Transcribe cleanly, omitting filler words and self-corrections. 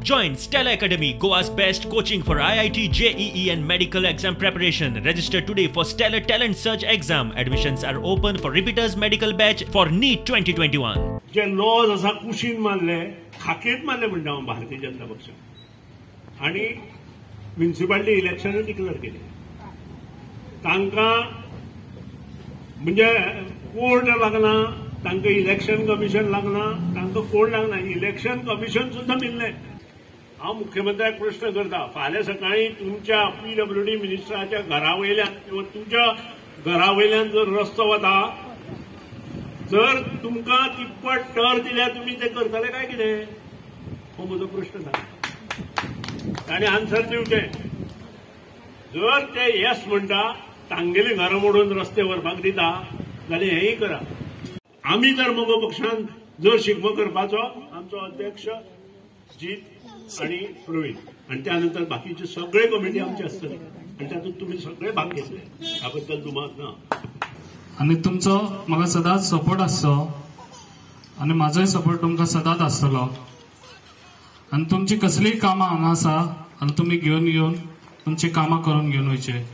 Join Stellar Academy, Goa's best coaching for IIT, JEE and medical exam preparation. Register today for Stellar Talent Search exam. Admissions are open for repeaters medical batch for NEET 2021. J laws आसा कुशीन मारले, खाकेत मारले म्हणटा हांव भारतीय जनता पक्ष आनी municipality इलेक्शनूय declare केले. तांकां म्हणजे कोर्ट लागना, तांकां इलेक्शन कमिशन लागना, तांकां कोण लागना, इलेक्शन कमिशन सुद्दां मिल्लें. हांव मुख्यमंत्र्याक प्रश्न करता, फाल्यां सकाळीं तुमच्या पीडब्ल्यूडी मिनिस्टराच्या घरा वयल्यान किंवा तुमच्या घरा वयल्यान जर रस्तो वता, जर तुमकां तिप्पट टर दिल्यार तुमी ते करतले काय कितें, हो म्हजो प्रश्न जाता. ताणें आन्सर दिवचें. जर ते येस म्हणटा, तांगेली घरां मोडून रस्ते व्हरपाक दिता जाल्यार हेंय करा. आमी जर मगो पक्षान जर शिगमो करपाचो, आमचो अध्यक्ष जीत आनी प्रवीण आनी त्यानंतर बाकीचे सगळे कमिटी आमचे आसतले आनी तातूंत तुमी सगळे भाग घेतले ह्या बद्दल दुबाव ना. आनी तुमचो म्हाका सदांच सपोर्ट आसचो आनी म्हाजोय सपोर्ट तुमकां सदांच आसतलो. आनी तुमची कसलीय कामां हांगा आसा आनी तुमी घेवन येवन तुमची कामां करून घेवन वयचे.